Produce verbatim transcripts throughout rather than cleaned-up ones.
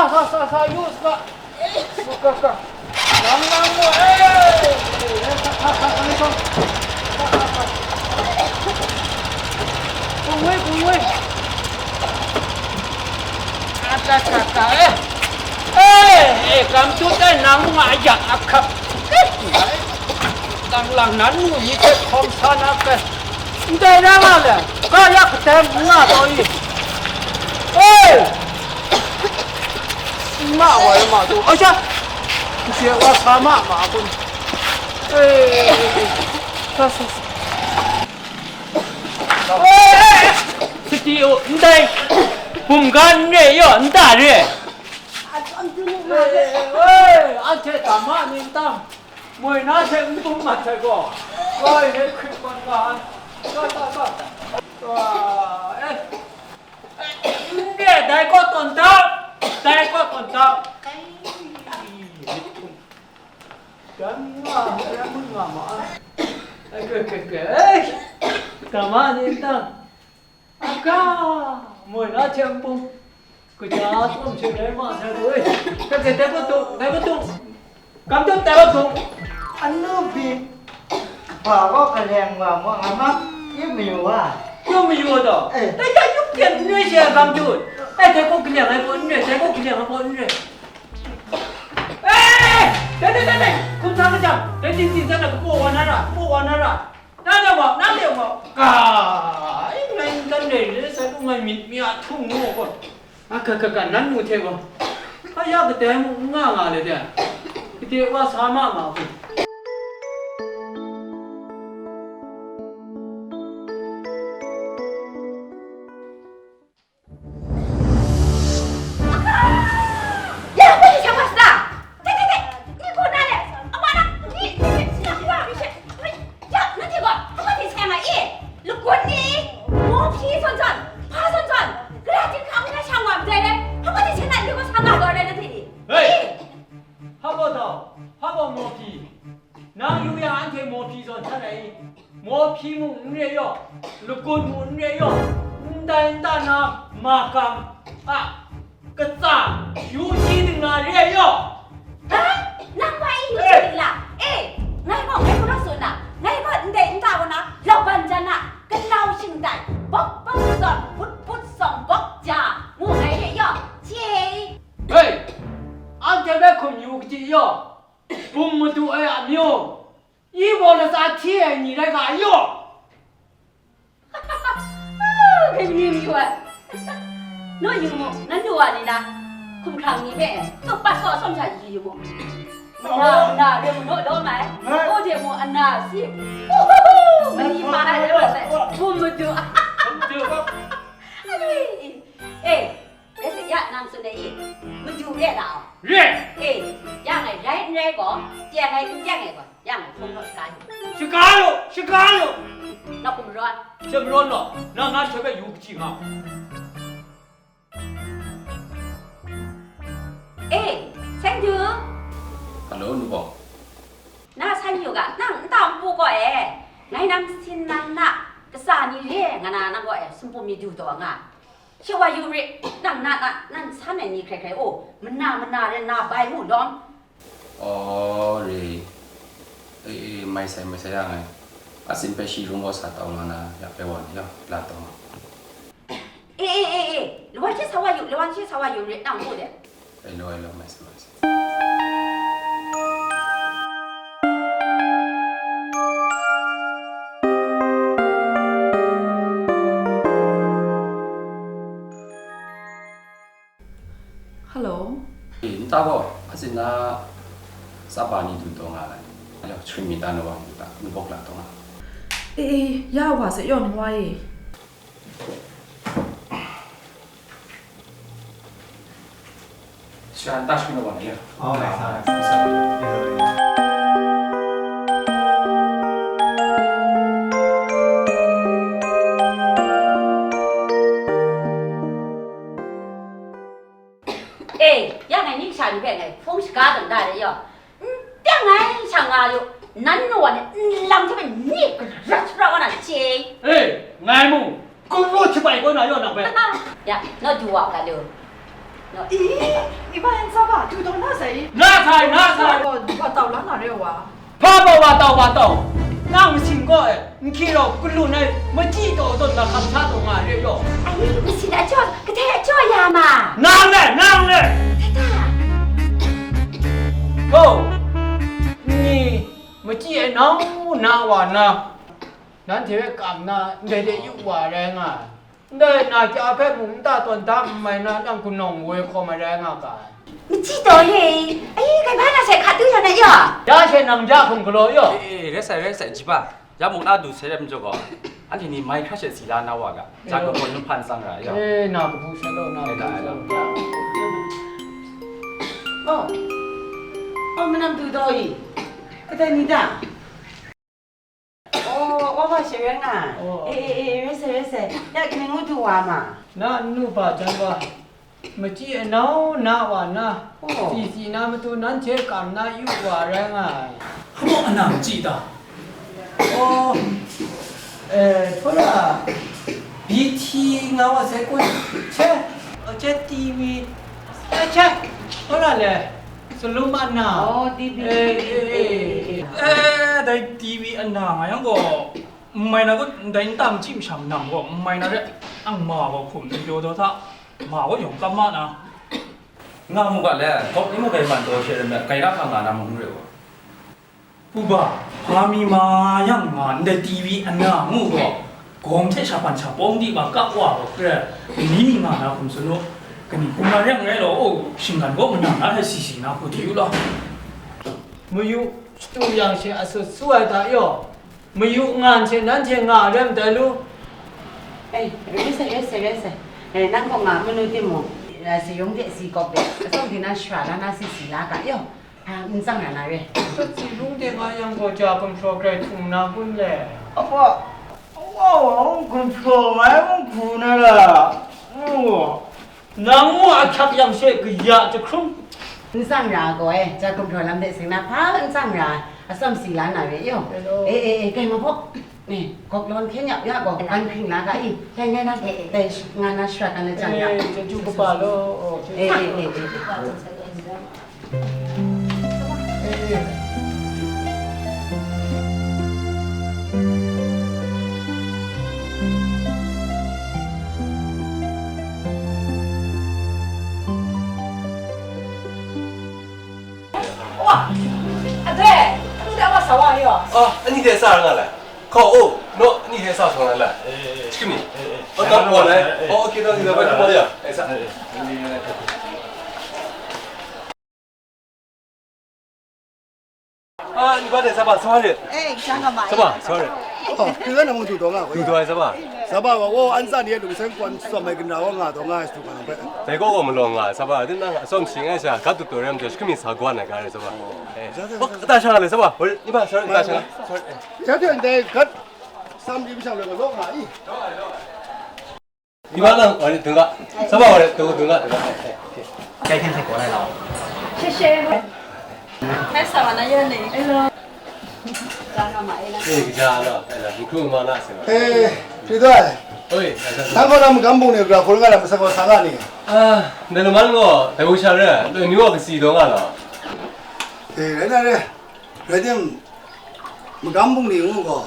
Sa, sa, sa, yu, sa. Su, ka, ka. Lang, lang, mo, eh. Sa, sa, sa, sa, sa. Kung wei, kung wei. Ka, ka, ka, ka, eh. Eh, eh, kam tu tai nang ma yak a kap. Lang, lang, nan mu ni te khom sa na pe. Ndai na nga le, ka ya katai mu nga taw i. Ei! N ma wa ya ma tu. Ai sha! N she wa sa ma ma kun. Ei! Sa, sa, sa. Ei! Siti u, ndai. Bum ga n re yo, n ta re. Ei, ei, ei, anhte dama ni n tam. Moi na hte n bung mat sai gaw, loi hte hkrit tawn nga ai. Tawn, tawn, tawn. Tawn, eh. N re, dai kaw tawn da, dai kaw tawn da. Dai nga, dai mun nga ma ai. Ai, koi, koi, koi, eh. Dama ni n tam. Aga, moi na hte n bung, kaja tawm hte rai ma sai gaw, e, kate tai kau tung, tai kau tung, kam tawm tai kau tung. Anu byin, ba gaw kaleng wa mu nga ma, yu mayu wa. Yu mayu wa taw? Eh. Tai ya yup ten n rai she a kam tut. Ai, tai gaw kaleng ai baw n rai, tai gaw kaleng ai baw n rai. Eh! Dai, dai, dai, dai! Hkum sa kajam, dai ting ting san na kapaw wa na ra, kapaw wa na ra. Na de wa, na de wa. Ka, ai, ngai n kan re re, sa tu ngai myit mi a htung nu wa gaw. A ka, ka, ka, nan nu hte gaw. A ya kadai mu n nga nga le de. Kade wa sa ma ma hku. Ya, hpa ni sha wa sata? Dai, dai, dai, ni hkaw na le, a wa na, ni, ni, ni, ni, ni, ni, ya, nanhte gaw, hpa ni sha nga i? Lagun ni, mawhpyi zawn zawn, hpa zawn zawn, gara chyinghka hku na sha wa ndai le, hpa ni sha na ni gaw sha nga gaw rai nanhte ni? Hei! I? Hpa gaw tau, hpa gaw mawhpyi. Nang yu yang anhte mawhpyi zawn htan ai i? Mawhpyi mung n re yaw, lagun mung n re yaw, ndai nta na makam a katsa yu chyi ding na re ai yaw. Ha? Nang wa i yu chyi ding la? E, ngai gaw ngai hkra tsun na, ngai gaw ndai nta wa na, lauban jan na, kanau shingtai, bawk bawk zawn, but but zawn, bawk ja, ngu ngai re yaw, chye. Hei! Anhte hpe hkum yu kaji yaw? Bum madu ai amyu, yi baw latsa hti ai ni rai ga yaw? Hkrai mying yu ai. Naw yu mu, nan du wa ni na, hkumhkrang ni hpe, tawk pat kaw atsawm sha yu yu mu. Na, na, re mu naw daw mai. Ngai. O de mu, ana si. Uhuhu, mani ma ai, re wa sai. Bum madu. Bum madu. Ai, eh, Rai sa ya, nang tsun ai i, madu re na aw? Re! E, ya ngai rai n rai gaw, teng ai n teng ai gaw, ya ngai hpung naw shaga yu. Shaga lu, shaga lu! Na hkum rawn? Hte marawn law, nang na hte hpe yu hpaji nga. E, Seng Du. Hello, Nubawng. Na san yu ga, nang nta npu gaw e, ngai nang sin nang na, kasa ni re nga na, nang gaw e, sumpu mi du taw nga. She wa yu rit, nang na na, nang san ai ni hkrai hkrai, o, mana mana rai na bai mu lawm. Aw, re. E, e, mai sai, mai sai ya ngai. A sin hpe shi rung gaw sa tau nga na, ya pai wa ni ya, la tau nga. E, e, e, e, lawan she sa wa yu, lawan she sa wa yu rit, nang mu de. Hello, hello, mai sa, mai sa. Hello. E, nta gaw, a sin na, sa pa ni du taw nga ai. Ya, chwi mi ta na wa, ta, ni bawk la taw nga. E, e, ya wa se, yaw ni wa e. Sha ta shun wa ya. Oh, nice, nice. E, ya ngai ni sha ni hpe ngai hpung shaga dan da de yaw. N teng ai sha nga yu, nan nu wa ni nlang hte mung ni garat shara wa na chye. E, ngai mung, kru hti bai kau na yaw nang hpe. Ya, naw du wa ga lu. Ih, i ba yan sa ba, du taw na sai. Na sai, na sai. Ba, ba tau la na re wa. Hpa baw wa tau, wa tau. Nang masin gaw e, nhki rau kalun ai machyi taw tawn na hkam sa taw nga re yaw. Ai, masin a jaw, kadai a jaw ya ma? Nang le, nang le. Tata. Ho. Ni machyi ai nau na wa na. Nanhte hpe kam na, ndai de yu wa rai nga ai. Ndai na kya hpe mung nta tawn da n mai na, nang kunawng woi hkawm ai rai nga ga ai. Machyi taw ye, ai, kai ba na sai hka tu ya na ya? Ya she nang ja hkum galaw yaw. E, e, rai sai, rai sai, ji ba. Ya mung na du sai rai majaw gaw, anhte ni mai hkra she si la na wa ga, ja hkum gaw nu hpan tsang ra ya. E, na kabu sai law, na kabu sai law. Oh, oh, manam du taw i. Kadai ni da? Oh, wa wa she rai nga. Oh. E, e, e, rai sai, rai sai. Ya, kaning ngu du wa ma? Na nnu hpa jan wa, machyi anau na wa na, oh, si si na matu nanhte kam na yu wa rai nga ai. Hamo ana machyi ta? Oh, eh, htawra, B T nga wa sai kun, che, oh, che, T V, eh, che, htawra le. Salum ana. Oh, T V. Eh, eh, eh, eh, eh. Eh, dai T V ana nga yang gaw, n mai na gaw, ndai nta machyi masham nang gaw, n mai na re, nang ma gaw hkum n pyaw daw hta, ma gaw yawng kap ma na. Nga mu ga le, gawk ni mu gai man daw she rai me, gai ra hka nga na mung n re wa. Pu ba, hpa mi ma yang nga ndai T V ana ngu gaw, gawng hte shapan shapawng di wa kap wa gaw hkre, ni nga na hkum tsun u, kaning hkum na reng rai law, o, shinggan gaw manang na hte si si na hku di u law. Mayu shatu yang she asut su ai hta yaw, mayu ngan she nanhte nga ai rai ndai lu. Ei, rai sai, rai sai, rai sai. Eh, nang gaw nga manu timung, eh, sayung de, si kawk de, atsawm di na shara la na si si la ga yaw. A, n tsang na na re. Katsi lung de nga yang gaw ja gumhpraw grai htum na kun le? Apo, awa, gumhpraw ngai mung hku na ra. Awa. Nang mu ahkyak yang she kaya jahkrum. N tsang ra gaw e, ja gumhpraw lam de seng na hpa n tsang ra, atsawm si la na re yo. Hello. E, e, e, kai ma hpaw. E, gawk lawn hkyen yap ya gaw, kan hpring la ga i, hkyen hkyen na, e, e, e, nga na shara kan lajang ya. E, chyeju kaba law, oh, e, e, e, e. Wa, adai, anu dai wa sa wa yo. Ah, ani dai sa nga lai. Hkaw, oh, no, ani dai sa sa nga lai. Chikimi. Oh, no, wa lai. Oh, okay, no, okay, no, bai, bai, ya. Ai sa. Ah, ni ba de sa ba, sa ba de. Eh, sa ba. Sa ba, sorry. Oh, kira na mung tu dong a, tu dong ai sa ba. Sa ba wa, oh, an sa ni lu sen kwan sa mai kena wa nga dong a, stu ka pe. Dai gaw gaw malawng nga, sa ba, din nang atsawm shing ai sha, gat tu tu rem je, shikami sa gwan ai ga re, sa ba. Eh. Oh, ta sha nga le, sa ba. Hoi, ni ba, sorry, ta sha nga. Sorry. Ya tu dai gat sam di bisa lo lo nga i. Ni ba nang, wa ni deng ga. Sa ba, wa ni deng, deng ga, deng ga. Kai ten sai ko lai lau. She she. Kai sa wa na ya ne. Hello. Eh, kaja na, eh, na, ni kru ma na se ba. Eh, Pi Doi. Oi, kaja. Nang gaw na magam bung ni gra hkun nga na masak gaw sa nga ni? Ah, na lu man gaw, dai wu sha re, dai ni wa kasi dawng nga na. Eh, rai na re. Rai tim, magam bung ni ngu gaw,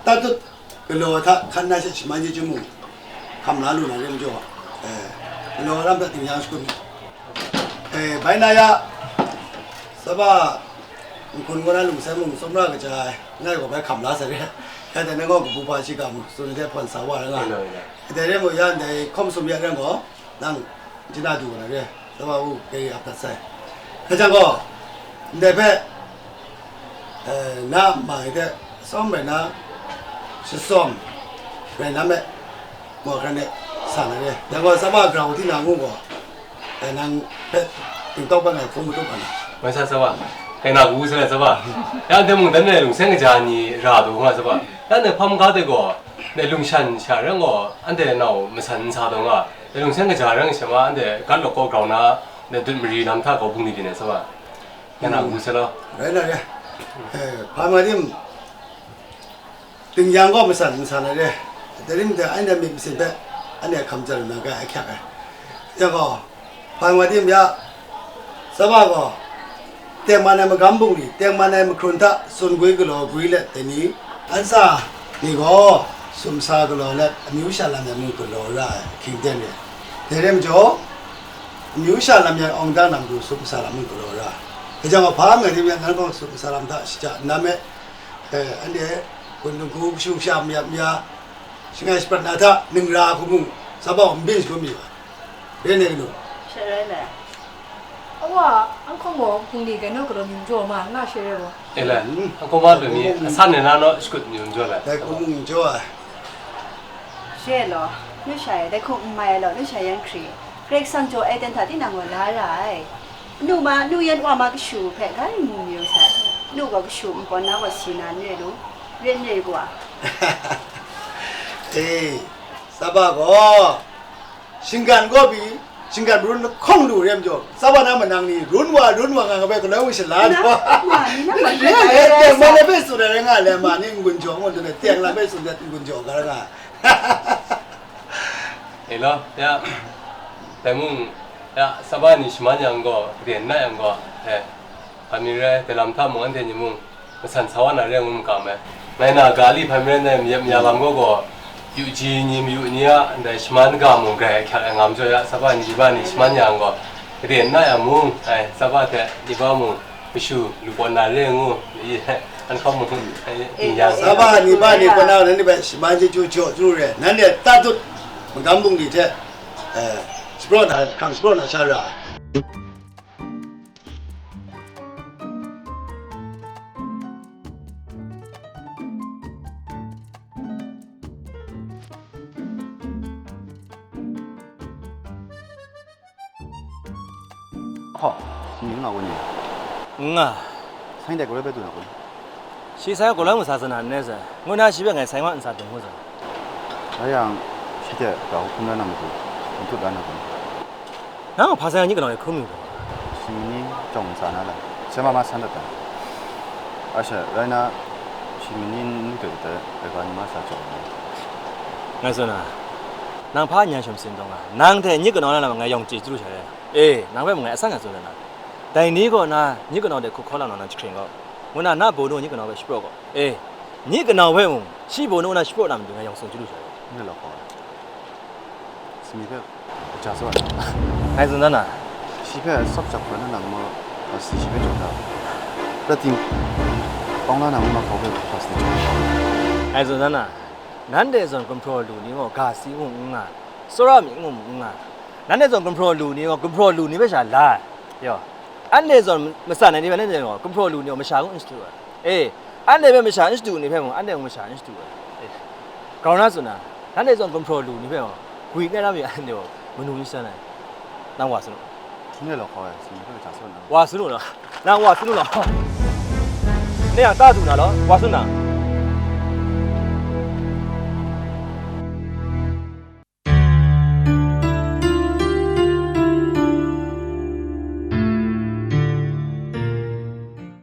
tatut galaw hta hkan na she shaman je chyum mung, hkam la lu na re majaw, eh, galaw lam hta ting yang shakut mi. Eh, bai na ya, sa ba, nhkun kaw na lung sai mung tsawmra kaja ai, ngai gaw bai hkam la sai re. Ya dai na gaw kabu pa shiga mung, tsun hte hpawn sa wa ra nga. Ina, ina. Dai re mung ya ndai hkawm sum ya re gaw, nang jina du wa na re, sa ba u, kari ap dat sai. Hkajang gaw, ndai hpe, eh, na ma ai hte, tsawm rai na, shatsawm rai na me, Mawhkran e sa na re. Dai gaw, sa ba grau di na ngu gaw, dai nang hpe tingtawk ban ai hpung matup ai. Mai sa sa ba, kai na gu sa na sa ba. Ya, dai mung dan ai lung seng kaja ni ra du nga sa ba. Ya, dai hpam ga dai gaw, dai lung shan sha rang gaw, anhte nau masan n sa dau nga. Dai lung seng kaja rang sha ma, anhte gat lawk kaw grau na, dai dut mari lam hta kau bung ni byin ai sa ba. Ya, na gu sa law. Rai na re. Eh, hpa ma rim, Ting yang gaw masan, masan ai re. Dai rim dai, anhte myit masin hpe, anhte hkam chyalu na ga ai hkyak ai. Ya gaw, hpa nga tim ya, Saba gaw, tengman ai magam bungli, tengman ai mahkrun hta tsun gwi galaw gwi let dai ni, ansa ni gaw sumsa galaw let amyu sha lam ai mung galaw ra ai ahkying ten re. Dai re majaw, amyu sha lam ai awng dang na matu sumsa lam mung galaw ra ai. Dai jang gaw, hpa nga tim ya, nang gaw sumsa lam hta shaja n na me, eh, anhte gun dungku kashu kasha maya maya, shangai shaprat na hta, ningra hku mung, Saba gaw n byin shangun mi wa. Rai nme galaw? She rai le. Awa, an hkawng gaw hpung ni gai naw galaw myum jaw ma, nga she rai gaw. E le, an hkawng ma lu mi, asan ni na naw shakut myum jaw le. Dai hku mung myum jaw ai. She law, nu sha e, dai hku n mai ai law, nu sha yan hkri. Karai Kasang jaw ai ten hta tinang gaw la ra ai. Nu ma, nu yan wa ma kashu hpe ga rai mu mayu sai. Nu gaw kashu npawt na gaw si na n re lu, rai n re gaw. E, Saba gaw, shinggan kaw pyi, shinggan marun lahkawng lu re majaw, Saba na manang ni run wa, run wa nga nga bai, galoi wa shala na, ma ni na ma ni teng ma na bai tsun ai rai nga le, ma ni n-gun jaw ngun dun ai, teng la bai tsun dat n-gun jaw ga ra nga. E law, ya, dai mung, ya, Saba ni shaman yang gaw, ren na yang gaw, e, hpa mi rai, dai lam hta mung anhte ni mung, masan sa wa na re ngu makam ai. Ngai na ga li hpa mi rai, ndai mayep maya lam gaw gaw, yu ji ni mayu ni a, ndai shaman ga mung grai ahkyak ai ngam jaw ya, Saba ni, Iba ni shaman yang gaw, ren na yang mung, ai, Saba hte Iba mung, kashu lu pawt na re ngu, i, an hkawm mung, ai, Eh, ning yang. Eh, Saba ni, Iba ni, eh, pawt na, nanhte bai shaman chyeju jaw chyeju re, nanhte tatut magam bungli hte, eh, shapraw na, hkrang shapraw na sha ra ai. Hkaw, shi n nga wun ni? N nga. Sai ndai galoi bai du na kun? Shi sai galoi masa sa na n rai sai, ngu na shi hpe ngai sai ma n sa dun ngu sai. Rai yang, shi hte ga hku hkrum la na matu, n tut la na kun? Nang hpa sai ni kanaw e hkrum yu gaw? Shi ni jawng ntsa na lam, sai ma ma san dat ai. A sha, rai na, shi mani n lu dat dat ai ga ni ma sa jawng na. Ngai tsun na, nang hpa nyan shawm sin dawng a, nang hte ni kanaw na lam ngai yawng chye chyalu sha rai. E, nang hpe mung ngai asan ngai tsun dat na. Dai ni gaw na, ni kanaw de hkuk hkaw lam na nang jahkring gaw, ngu na, na bawnu ni kanaw hpe shapraw gaw. E, ni kanaw hpe mung, shi bawnu na shapraw na matu ngai yawng tsun chyalu sha rai. N rai law hkaw ai. Simi hpe kaja tsawt ai. Ngai tsun dan na. Shi hpe tsawp jak hkra na nang ma, si shi hpe jaw da. Prat ting, pawng la na ngu ma hkau hpe hpa si jaw da. Ngai tsun dan na. Nanhte zawn gumhpraw lu ni gaw, ga si ngu n nga, tsawra mi ngu n nga. Nanhte zawn gumhpraw lu ni gaw, gumhpraw lu ni hpe sha la ai. Yaw. Anhte zawn matsan ai ni hpe nanhte gaw, gumhpraw lu ni gaw, masha ngu n shadu ai. E, anhte hpe masha n shadu ni hpe mung, anhte mung masha n shadu ai. E, grau na tsun na, nanhte zawn gumhpraw lu ni hpe gaw, gwi n rai na mi anhte gaw, manu n shadawn ai. Nang wa sa nu. Hpung e law hkau ai, simi hpe kaja sa na. Wa sa nu law. Nang wa sa nu law. Ne yang ta du na law, wa sa nu na.